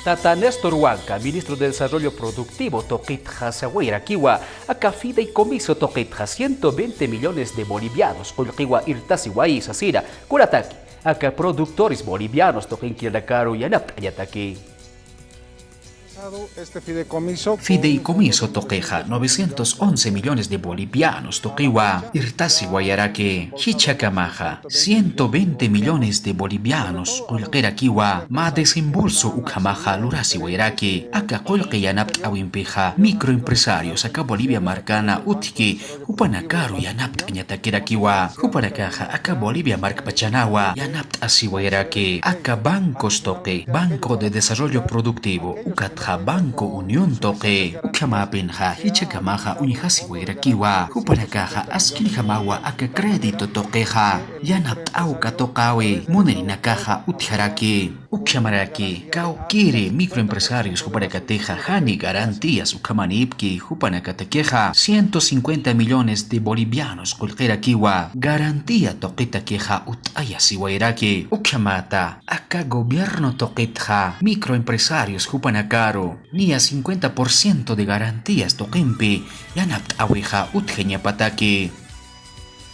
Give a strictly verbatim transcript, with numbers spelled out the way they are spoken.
Tata Néstor Huanca, ministro de Desarrollo Productivo tuqitxa sawayarakiwa, aka fideicomiso tuqitxa ciento veinte millones de bolivianos qullqiwa irtasiwayi sasina, kunataki aka productores bolivianos tuqinkirakaru yanapt'añataki. Este fideicomiso. Fideicomiso tuqixa novecientos once millones de bolivianos tuqiwa irtasiwayaraki, jichhakamaxa ciento veinte millones de bolivianos qullqirakiwa mä desembolso ukhamaxa lurasiwayaraki. Aka qullqi yanapt'äwimpixa microempresarios aka Bolivia markana utjki jupanakaru yanapt'añatakirakiwa. Jupanakaxa aka Bolivia markpachanawa yanapt'asiwayaraki. Aka bancos tuqi, Banco de Desarrollo Productivo, ukatxa Banco Unión tuqi, ukhamäpinxa jichhakamaxa uñjasiwayarakiwa. Jupanakaxa askinjamawa aka crédito tuqixa yanapt'aw katuqäwi, munirinakaxa utjaraki. Ukhamaraki kawkiri microempresarios jupanakatixa jani garantías ukhamanïpki, jupanakatakixa ciento cincuenta millones de bolivianos qullqirakiwa garantía tuqitakixa utt'ayasiwayaraki. Ukhamata aka gobierno tuqitxa microempresarios jupanakaru niya cincuenta por ciento de garantías tuqimpi yanapt'äwixa utjañapataki.